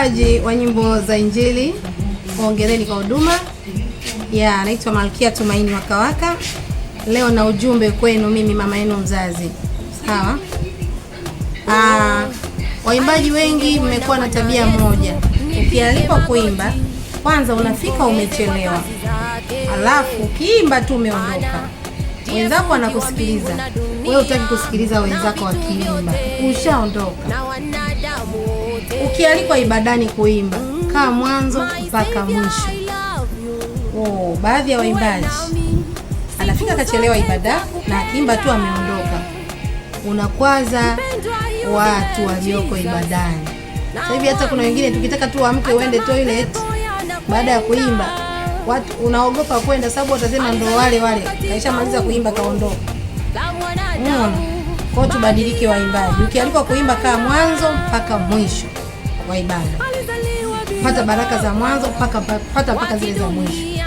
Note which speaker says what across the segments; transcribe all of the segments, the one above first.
Speaker 1: Waimbaji wa nyimbo za Injili, hongereni kwa huduma. Ya, naitwa Malkia Tumaini Wakawaka. Leo na ujumbe kwenu, mimi mama yenu mzazi. Sawa? Waimbaji wengi mmekuwa na tabia moja. Ukialikwa kuimba, kwanza unafika umechelewa. Alafu ukiimba tu umeondoka. Wenzako wanakusikiliza, wewe hutaki kusikiliza wenzako wakiimba, ushaondoka. Ukialikwa ibadani kuimba, kaa mwanzo mpaka mwisho. Oh, baadhi ya waimbaji anafika akachelewa ibada na akiimba tu ameondoka. Unakwaza watu walioko ibadani. Sasa hivi hata kuna wengine tukitaka tu uamke uende toilet baada ya kuimba, watu unaogopa kwenda sababu watasema ndo wale wale kaishamaliza kuimba kaondoka. Unaona? Kwa hiyo tubadilike waimbaji. Ukialikwa kuimba kaa mwanzo mpaka mwisho wa ibada. Pata baraka za mwanzo mpaka pata mpaka zile za mwisho.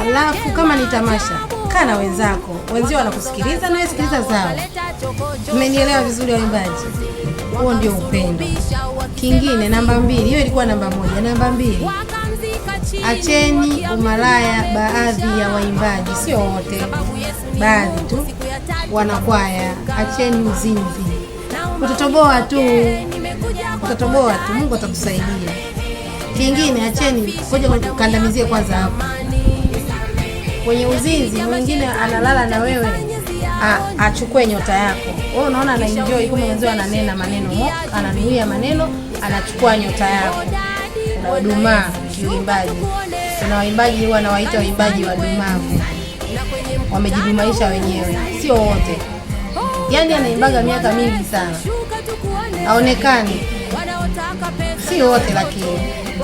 Speaker 1: Alafu kama ni tamasha, kaa na wenzako. Wenzio wanakusikiliza na wewe sikiliza zao. Mmenielewa vizuri waimbaji? Huo ndio upendo. Kingine namba 2, hiyo ilikuwa namba 1. Namba 2, acheni umalaya. Baadhi ya waimbaji, sio wote, baadhi tu wanakwaya, acheni uzinzi. Utatoboa tu, utatoboa tu, Mungu atakusaidia. Kingine acheni, ngoja kandamizie kwanza hapo kwenye uzinzi. Mwingine analala na wewe achukue nyota yako. Wewe unaona ana enjoy, kumbe mwenzio ananena maneno, ananuia maneno, anachukua nyota yako. Unadumaa kiuimbaji. Kuna waimbaji huwa nawaita waimbaji wadumavu, wamejidumaisha wenyewe, sio wote. Yaani anaimbaga miaka mingi sana haonekani, si wote, lakini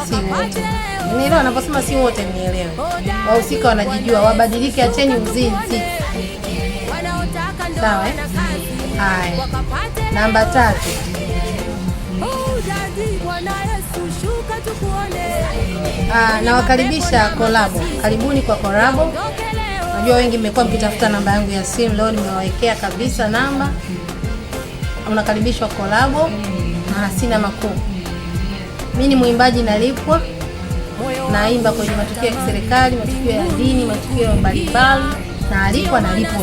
Speaker 1: si wote. Nielewa anaposema si wote, mnielewe. Wahusika wanajijua, wabadilike, acheni uzinzi. Sawa eh? Haya, namba 3. Nawakaribisha kolabo. Karibuni kwa kolabo. Najua wengi mmekuwa mkitafuta namba yangu ya simu, leo nimewawekea kabisa namba. Unakaribishwa kolabo na sina makuu. Mimi ni mwimbaji nalipwa, naimba kwenye matukio ya kiserikali, matukio ya dini, matukio mbalimbali, naalipwa, nalipwa,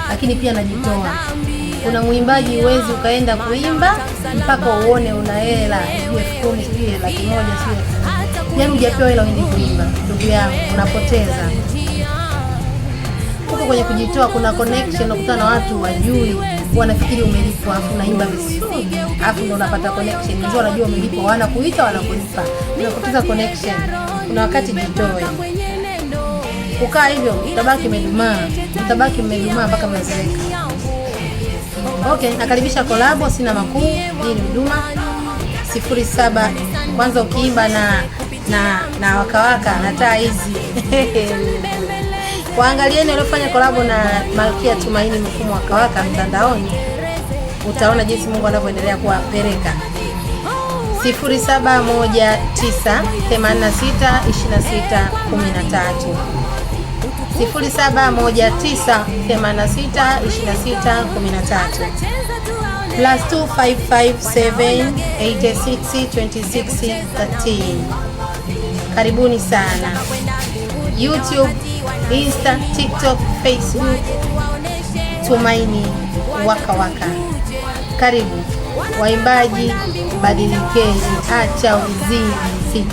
Speaker 1: lakini pia najitoa. Kuna mwimbaji huwezi ukaenda kuimba mpaka uone una hela, sijui 10,000, sijui 100,000, sijui yaani hujapewa hela uende kuimba. Ndugu yangu, unapoteza. Huko kwenye kujitoa kuna connection, unakutana na watu wajui, wanafikiri umelipwa, afu unaimba vizuri, afu ndio unapata connection. Ndio wanajua umelipwa, wanakuita, wanakulipa. Unapoteza connection. Kuna wakati jitoe. Kukaa hivyo utabaki umedumaa, utabaki umedumaa mpaka mnazeeka. Okay, nakaribisha kolabo, sina makuu. Hii ni huduma 07. Kwanza ukiimba na wakawaka na taa hizi. Waangalieni waliofanya kolabo na Malkia Tumaini Mfumo Wakawaka mtandaoni, utaona jinsi Mungu anavyoendelea kuwapeleka. 0719 86 26 13. 0719 86 26 13. Plus 2557 86 26 13. Karibuni sana. YouTube, Insta, TikTok, Facebook, Tumaini Wakawaka. Karibu waimbaji, badilikeni, acha uzinzi.